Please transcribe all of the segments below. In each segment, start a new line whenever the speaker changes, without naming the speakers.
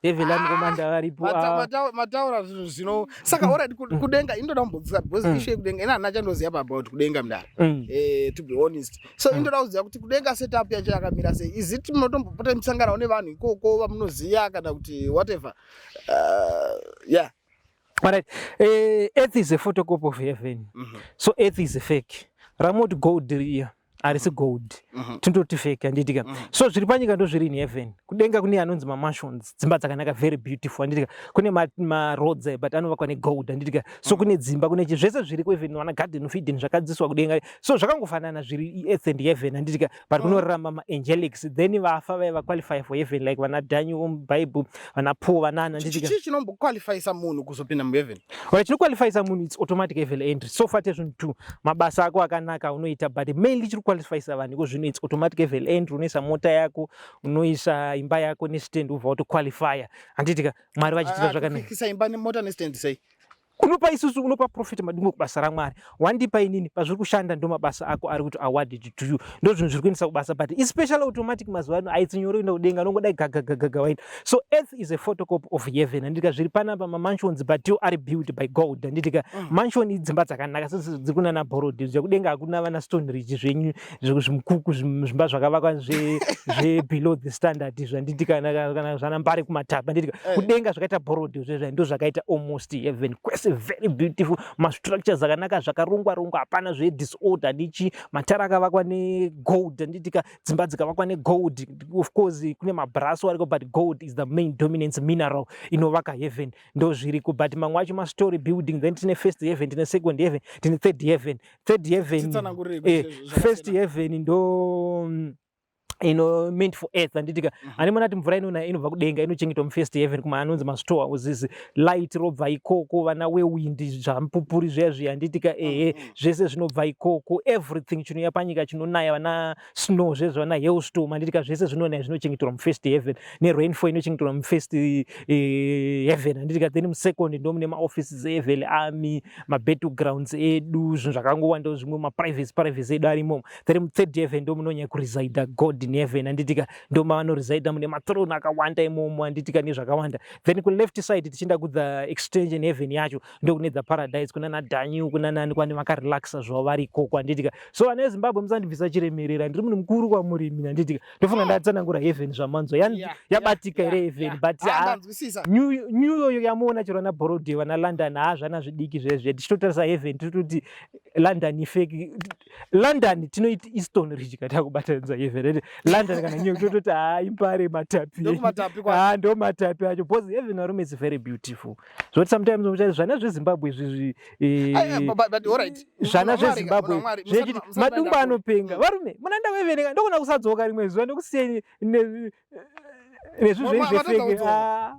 Heaven army commander varipo.
Mataura zvinhu zvino saka alright, kudenga indoda kumbodzisa because issue yekudenga ina handina chandoziva pa about kudenga mudara, to be honest. So indoda kuziva kuti kudenga setup yacho yakamira sei. Is it munotombopota muchisanganawo nevanhu ikoko vamunoziva kana kuti whatever? Yeah.
Alright. Earth is a photocopy of heaven. So earth is a fake. Ramoti gold riya harisi gold. Tindoti fake, handitika? So zviri panyika ndo zviri in heaven. Kudenga kune anonzi mamansions, dzimba dzakanaka, very beautiful, handitika? Kune maroads but anovakwa negold, handitika? So kune dzimba, kune chi zvese zviriko, even vana Garden of Eden zvakadziswa kudenga. So zvakangofanana zviri earth and heaven, handitika? But kunorarama maangelics, then vafa vaiva qualify for heaven, like vana Daniel muBible, vana Paul, vanana, handitika?
Chii chinomboqualifyisa munhu kuzopinda muheaven?
Alright, chinoqualifyisa munhu, it's automatic heaven entry. So far tezvinhu two, mabasa ako akanaka unoita, but mainly chiri kuqualifyisa vanhu iko zvino, it's automatic heaven entry. Unoisa mota yako, unoisa imba yako nestand, ubva watoqualifya, handitika? Mwari vachiitira zvakanaka.
Kuisa imba nemota nestand sei?
Unopa isusu, unopa Prophet Madungwe kubasa raMwari. Wandipa inini, pazviri kushanda ndo mabasa ako ari kuti awarded to you, ndo zvinhu zviri kuendesa kubasa. But especially automatic mazuva ano, haitsi nyore kuenda kudenga, unongodai gagagagaga waenda. So earth is a photocopy of heaven, handitika? Zviri panapa mamansions, but iwo ari built by gold, handitika? Mansion idzimba dzakanaka dziri kunana Borrowdale. Zvekudenga hakuna vana Stone Ridge zvenyu, zvimukuku, zvimba zvakavakwa zvebelow the standard izvo, handitika? Kana zvana Mbare kumatapa, handitika? Kudenga zvakaita Borrowdale zvezva ndo zvakaita almost heaven kwese, very beautiful, mastructures akanaka, zvakarongwa rongwa, hapana zvedisorder nichi. Matara akavakwa negold, handitika? Dzimba dzikavakwa negold. Of course kune mabrass ariko, but gold is the main dominance mineral inovaka heaven. Ndo zviriko, but mamwe acho mastory building. Then tine first heaven, tine second heaven, tine third heaven. Third heaven,
Titsanangurire kuti zvakasiyana.
First heaven ndo ino meant for earth, handitika? Handimona kuti mvura inonaya inobva kudenga, inochengetwa mufirst heaven kuma anonzi mastore houses. Light robva ikoko, vana wewind, zvamupupuri zviya zviya, handitika? Ehe, zvese zvinobva ikoko. Everything chinouya panyika chinonaya, vana snow zvezvo, vana hailstorm, handitika? Zvese zvinonaya zvinochengeterwa mufirst heaven, nerainfall inochengeterwa mufirst heaven, handitika? Then musecond ndo mune maoffices eheaven army, mabattlegrounds edu, zvinhu zvakangowanda zvimwe, maprivacy privacy edu arimo. Then muthird heaven ndo munonyanya kuresida God in heaven, handitika? Ndo mavanoresida, mune mathrone akawanda imomo, handitika? Nezvakawanda. Then kuleft side tichienda kuthe extension heaven yacho, ndo kune the paradise, kuna naDaniel, kuna nani, kwani vakarelaxa zvavo vari ikoko, handitika? So vana veZimbabwe, musandibvisa chiremerera, ndiri munhu mukuru kwamurimi, handitika? Ndofunga ndatsanangura heaven zvamanzwa. Yabatika here heaven? But
Ah, ndanzwisisa.
New yoyo yamuona chero vana Borrowdale, vana London, haa, zvana zvidiki zvezve. Tichitotarisa heaven, tototi London ifake. London tinoiti iStone Ridge kata kubatanidza heaven. Ende London kana New York tototi haa, iMbare, Matapi.
Ndokumatapi kwacho.
Haa, ndo Matapi acho, because heaven, varume, is very beautiful zvokuti sometimes muchati zvana zveZimbabwe izvizvi,
Ai, but alright.
Zvana
Muna Mwari,
zveZimbabwe
muna Mwari,
zvechiti
musati
Madungwe
maenda kure.
anopenga. Varume, munoenda kuheaven, ndogona kusadzoka rimwe zuva ndokusiyeni nezvinhu zvenyu
Matadza
zvefake.
kudzoka.
Ah,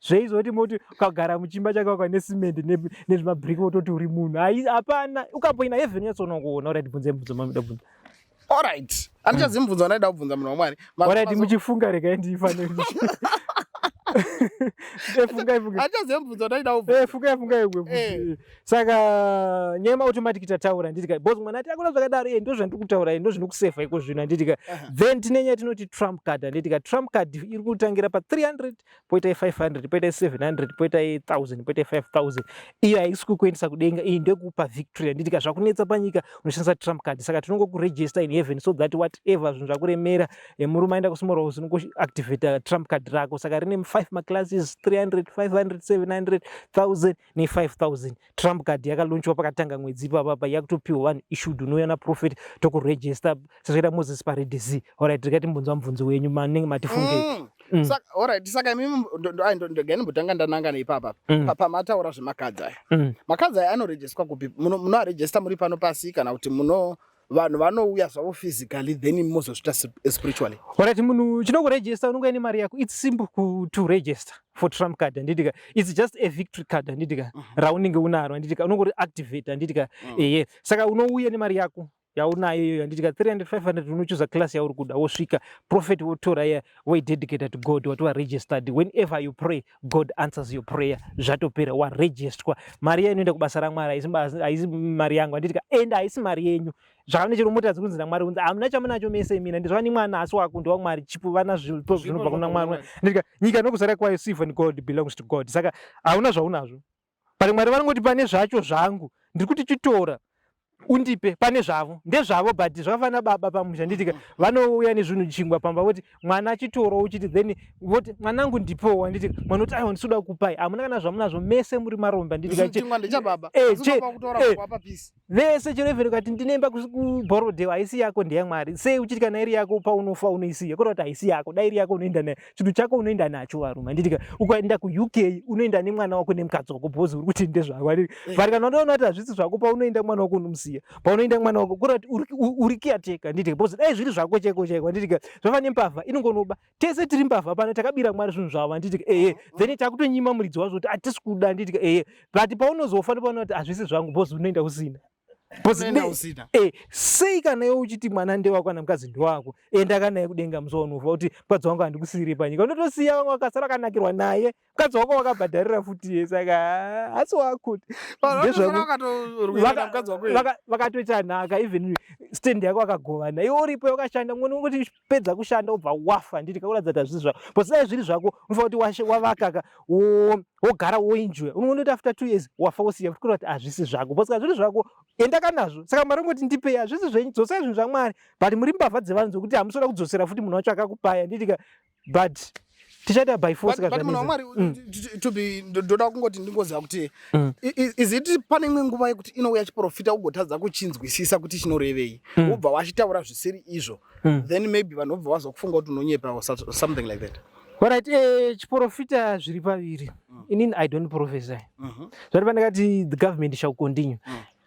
zveizoti moti ukagara muchimba chakavakwa nesimende nezvimabhiriki wototi uri munhu. Hapana, ukamboina heaven unyatsoona. Alright, bvunze mubvunzo mamuda kubvunza.
Alright, handichazivi mubvunzo wandaida kubvunza, munhu waMwari.
Alright, muchifunga regai ndifanire. Fungai, fungai.
Handichazivi mubvunzo wandaida kubvunza.
Fungai, fungai. Saka nyaya yemaautomatic tataura, handitika? Because mwana ati akuna zvakadaro, ndo zvandiri kutaura, ndo zvinokusevha iko zvino, handitika? Then tine nyaya tinoti trump card, handitika? Trump card iri kutangira pa300, poitai 500, poitai 700, poitai 1000, poitai 5000. Iyo haisi kukuendesa kudenga, iyi ndekupa victory, handitika? Zvakunetsa panyika, unoshandisa trump card. Saka tinongokuregister in heaven so that whatever zvinhu zvakuremera, murume aenda kusmall house, unongoactivata trump card rako. Saka rine 5 maclasses: 300, 500, 700, 1000 ne5000. Trump card yakalaunchwa pakatanga mwedzi ipapapa, yakutopiwa vanhu issued. Unouya naprophet, tokuregister sezvaita Moses paRed Sea. Alright, regai timbonzwa mubvunzo wenyu, manenge matifungei.
Saka alright, saka imimi ndogai ndimbotanga ndananga neipapa. Pamataura zvemakadzi aya, makadzi aya anorejistwa kupi? Munoarejista muri pano pasi kana kuti muno vanhu vanouya zvavo physically, then mozozviita spiritually?
Alright, munhu chinokurejista, unonge uine mari yako. It's simple to register for trump card, handitika? It's just a victory card, handitika? Raunenge unaro, handitika? Unongori activate, handitika? Ehe, saka unouya nemari yako. Yaunayo iyoyo, handitika? 300, 500, unochuza class yauri kuda, wosvika, prophet wotora iya, woidedicata to God, watova registered. Whenever you pray, God answers your prayer. Zvatopera, waregisterwa. Mari iya inoenda kubasa raMwari, haisi mari yangu, handitika? Ende haisi mari yenyu. Zvakane chero mota dzikunzi naMwari, kunzi hamuna chamunacho mese imina. Ndizvani mwana asi wako ndewamwari, chipo, vana zvipo zvinobva kuna Mwari, handitika? Nyika nokuzara kwayo, silver and gold belongs to God. Saka hauna zvaunazvo, but Mwari vanongoti pane zvacho zvangu ndiri kuti chitora undipe. Pane zvavo ndezvavo, but zvakafanana baba pamusha, handitika? Vanouya nezvinhu, chingwa pamba, voti mwana achitora, uchiti then voti mwanangu ndipowo, handitika? Mwana oti aiwa, ndisuda kupai. Hamuna kana zvamunazvo, mese muri marombe, handitika?
Chingwa ndechababa. Asi kutora kuwapa peace.
Vese chero even ukati ndinemba kuBorrowdale, haisi yako, ndeyamwari. Sei uchiti kana iri yako paunofa unoisiya? Kureva kuti haisi yako. Dai iri yako unoenda nayo, chinhu chako unoenda nacho, varume, handitika? Ukaenda kuUK unoenda nemwana wako nemukadzi wako because uri kuti ndezvako, handitika? But kana unoona kuti hazvisi zvako, paunoenda mwana wako unomusiya, paunoenda mwana wako, kureva kuti uri caretaker, handitika? Because dai zviri zvako chaiko chaiko, handitika, zvava nembavha inongonoba. Tese tiri mbavha pano, takabira Mwari zvinhu zvavo, handitika? Ehe, then takutonyima muridzi wazvo kuti hatisi kuda, handitika? Ehe, but paunozofa ndopaunoona kuti hazvisi zvangu, because unoenda usina. Because
Unoenda usina.
Sei kana iwe uchiti mwana ndewako kana mukadzi ndewako, enda kanaye kudenga musi waunofa, kuti mukadzi wangu handikusiyiri panyika. Unotosiya vamwe vakasara vakanakirwa naye, mukadzi wako wakabhadharira futi ye. Saka hasi wako.
Ndezvako. Vakatorwira mukadzi wako here?
Vakatoita nhaka, even stand yako vakagovana. Iwe uripo wakashanda, mwe unongoti pedza kushanda wobva wafa, handiti? Kakuratidza kuti hazvisi zvako, because dai zviri zvako unofanira kuti wavakaka, wogara, woenjoya. Unongoti after 2 years wafa, wosiya, kureva kuti hazvisi zvako, because kana zviri zvako enda kanazvo. Saka Mwari ungoti ndipei, hazvisi zvenyu, dzosai zvinhu zvaMwari. But muri mbavha dzevanhu dzokuti hamusoda kudzosera futi munhu wacho akakupai, handitika? But tichaita by force.
But munhu waMwari, to be ndoda kungoti ndingoziva kuti is it pane imwe nguva yekuti inouya chiprofita ugotadza kuchinzwisisa kuti chinorevei, wobva wachitaura zvisiri izvo, then maybe vanhu vobva vazokufunga kuti unonyepa or something like that?
Alright, chiprofita zviri paviri. Inini I don't prophesy. Zvati pandakati the government shall continue,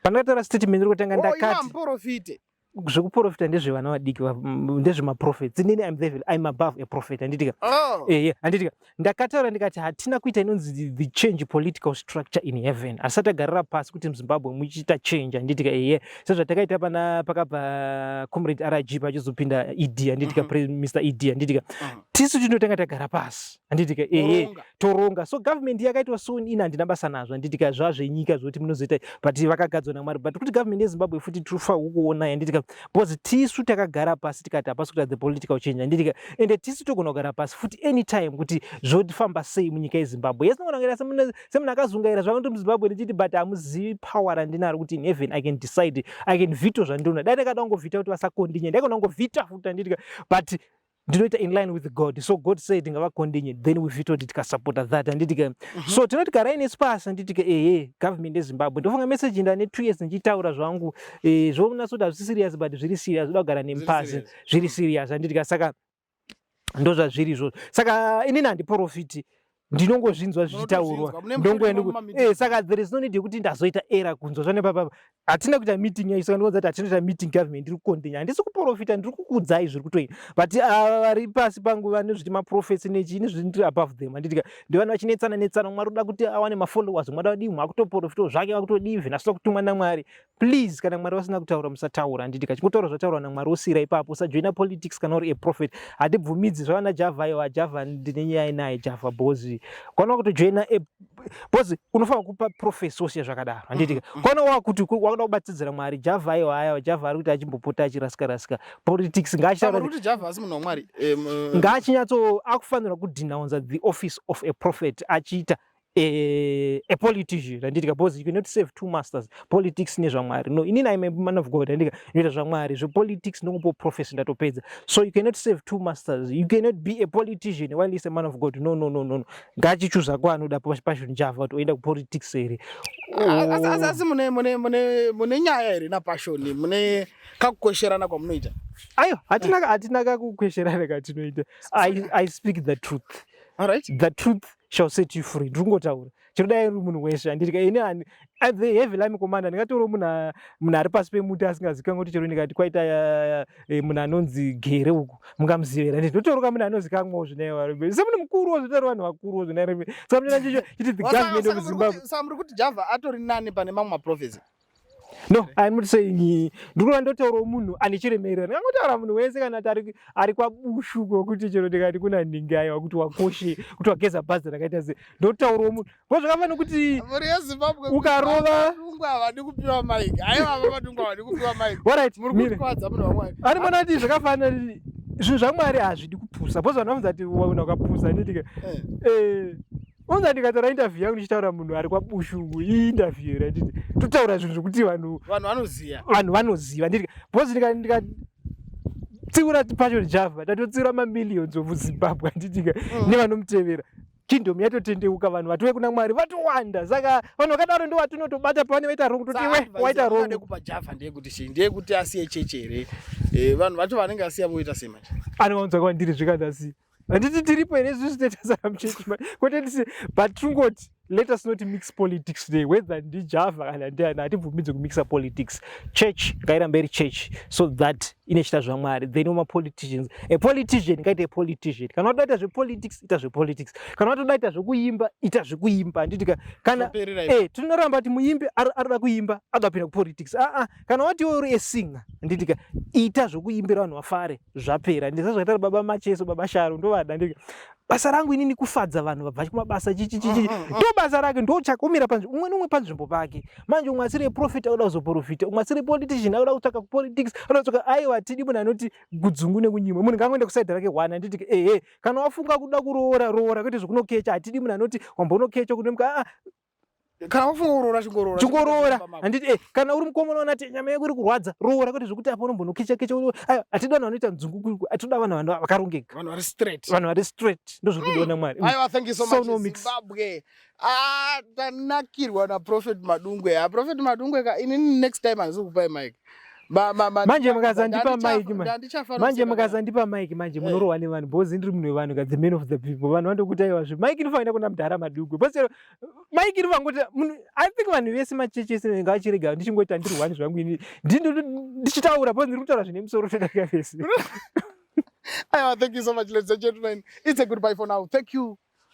pandakataura statement iri kutanga,
Oh,
ndakati
muprofite.
Zvekuprofita ndezvevana vadiki, ndezvemaprofets. Inini I'm level, I'm above a prophet, handitika?
Oh.
Ehe, handitika? Ndakataura ndikati hatina kuita inonzi the change political structure in heaven. Hasati tagarira pasi kuti muZimbabwe muchiita change, handitika? Ehe, sezvatakaita pana pakabva Comrade RG pachizopinda ED, handitika? Mr ED, handitika? Tisu tinotanga tagara pasi, handitika? Ehe.
Toronga.
Toronga. So government yakaitwa soon ini handina basa nazvo, handitika? Zvazvenyika zvoti munozoita, but vakagadzwa naMwari. But kuti government yeZimbabwe futi tinofanirwa kuona, handitika? Because tisu takagara pasi tikati hapasi kuita the political change, handitika? Ende tisu togona kugara pasi futi anytime kuti zvofamba sei munyika yeZimbabwe. Yes, nogona kuita semunhu akazungaira zvakanoti muZimbabwe ndichiti, but hamuzivi power randinaro kuti in heaven I can decide, I can veto zvandinoda. Dai ndakada kungovhita kuti vasakondinya, ndaigona kungovhita futi, handitika? But ndinoita in line with God. So God said ngavakontinue, then we vetoed, tikasupporta that, handitika? So tinoti garai nesu pasi, handitika? Ehe, government yeZimbabwe, ndofunga message ndane 2 years ndichitaura zvangu, zvonatsa kuti hazvisi serious, but zviri serious, zvoda kugara nemi pasi.
Serious.
Zviri serious, handitika? Saka ndozvazviri izvozvo. Saka inini handiprofiti, ndinongozvinzwa zvichitaurwa.
Munotozvinzwa, mune
Ndongoenda
muma meeting.
Saka there is no need yekuti ndazoita era kunzwa zvane papa. Hatina kuita meeting yacho, saka ndinoudza kuti hatina kuita meeting, government iri kukontinya. Handisi kuprofita, ndiri kukuudzai zviri kutoita. But ava vari pasi pangu vanozviti maprophets nechii, ndiri above them, handitika? Ndivanhu vachinetsana netsana, Mwari uda kuti awane mafollowers, mwada kudii, mwakutoprophetwo zvake, vakutodii, even asina kutumwa naMwari. Please, kana Mwari vasina kutaura, musataura, handitika? Chingotaura zvataurwa naMwari, wosiyira ipapo. Usajoina politics kana uri a prophet, hatibvumidzi. Zvavana Java, iwa Java, ndine nyaya naye Java, because kana wakutojoina, because unofanira kupa prophecy, wosiya zvakadaro, handitika? Kana wakuti wakuda kubatidzira Mwari, Java, aiwa, aiwa, Java ari kuti achimbopota achirasika rasika politics,
Saka
ngaachitaura
uri kuti Java asi munhu waMwari?
Ngaachinyatso akufanirwa kudenounza the office of a prophet achiita a politician, handitika? Because you cannot serve two masters, politics nezvaMwari. No, inini I'm a man of God, handitika? Ndinoita zvaMwari, zvepolitics ndongopo prophecy, ndatopedza. So you cannot serve two masters. You cannot be a politician while is a man of God. No, no, no, no, no. Ngaachichuza kwaanoda Passion Java kuti oenda kupolitics here.
Asi mune nyaya here naPassion? Mune kakukwesherana kwamunoita?
Aiwa, hatina kakukwesherana katinoita. I speak the truth.
Alright.
The truth shall set you free. Ndiri kungotaura chinodai uri munhu weshe, handitika? Ini hani I'm the heavy army commander, ndingatoriwo munhu ari pasi pemuti asingazikanwi kuti chero ndikati kwaita munhu anonzi Gere uku, mungamuziva here? Handiti ndotoriwo munhu anozikanwawo zvinaye semunhu mukuruwo, zvotori vanhu vakuruwo zvinaye. Saka munoona chicho chiti the government of Zimbabwe
Saka muri kuti Java atori nani pane mamwe maprophets?
No, I'm not saying, ndikuva ndotaurawo munhu ane chiremerera. Ndingangotaura munhu wese kana kuti ari kwaBushu, kokuti chero ndikati kuna nhingi, aiwa, kuti wakoshe, kuti wageza bhazi rakaita sei, ndotaurawo munhu ko zvakafanira kuti
Mhuri yeZimbabwe,
Ukarova
Madungwe havadi kupiwa mic. Aiwa, vaMadungwe havadi kupiwa mic.
Alright,
Muri
mire.
kutikwadza, munhu waMwari.
Ari mona kuti zvakafanira kuti zvinhu zvaMwari hazvidi kupusa, because vanhu vanonzi ati wauna ukapusa, handitika? Unza ndikataura interview yangu ndichitaura munhu ari kwaBushu, iinterview here? Handiti totaura zvinhu zvekuti vanhu
Vanhu vanoziva.
Vanhu vanoziva, handiti? Because ndika tsiura Passion Java, tatotsiura mamillions of Zimbabwe, handitika? Nevanomutevera, kingdom yatotendeuka, vanhu vatove kuna Mwari vatowanda. Saka vanhu vakadaro ndo vatinotobata pavane vaita wrong, toti we waita wrong.
Kupa Java ndeyekuti chii? Ndeyekuti asiye chechi here? Vanhu vacho vanenge asiya voita sei manje?
Anowanzwa kwandiri zvikanasi, handiti tiripo here isusu tetasara muchechi kwete tisi, but tingoti let us not mix politics today, whether ndiJava kana ndiani, hatibvumidzi kumixa politics. Church ngairambe iri church so that inochita zvaMwari. Then mapoliticians, a politician ngaite a politician. Kana watoda ita zvepolitics, ita zvepolitics. Kana watoda ita zvekuimba, ita zvekuimba, handiti? Kana
Zvoperera ipapo.
Tinoramba kuti muimbi arikuda kuimba agapinda kupolitics, aa. Kana wati iwe uri esinger, handiti ka, ita zvokuimbira vanhu vafare, zvapera. Ndisa zvakaita Baba Macheso, Baba Sharo, ndovada ndika basa rangu inini kufadza vanhu vabva kumabasa, chichi chichi. Ndo basa rake, ndo chakumira panzvimbo, umwe neumwe panzvimbo pake. Manje umwe asiri prophet akuda kuzoprofita, umwe asiri politician akuda kutsvaka kupolitics, akuda kutsvaka. Aiwa, tidi munhu anoti kudzungu nekunyimwa. Munhu ngangoende kuside rake one, handiti? Ehe, kana wafunga kuda kuroora, roora, kwete zvekunokecha. Hatidi munhu anoti wambonokecha kunomuka, aa.
Kana wafunga kuroora, chingoroora.
Chingoroora, handiti? Kana uri mukomana unati nyama yako iri kurwadza, roora, kwete zvekuti apa unombonokecha kecha. Aiwa, hatidi vanhu vanoita nzungu, hatinoda vanhu vakarongeka.
Vanhu vari straight.
Vanhu vari straight, ndo zviri kudiwa naMwari.
Aiwa, thank you so
So
much.
no mix.
Zimbabwe, ah, tanakirwa naProphet Madungwe. Ah, Prophet Madungwe ka, inini next time handisi kukupai mic.
Manje mukazandipa mic,
Ndandichafa.
Manje mukazandipa mic manje, munorohwa nevanhu, because ndiri munhu wevanhu ka, the man of the people. Vanhu vandokuti aiwazve mic inofanira kuna mudhara Madungwe, because mic inofanira kuti munhu, I think vanhu vese machechi ese ngavachirega ndichingoti handiri one zvangu ini ndichitaura, because ndiri kutaura zvine musoro todarika vese.
Aiwa, thank you so much, ladies and gentlemen. It's a goodbye for now. Thank you.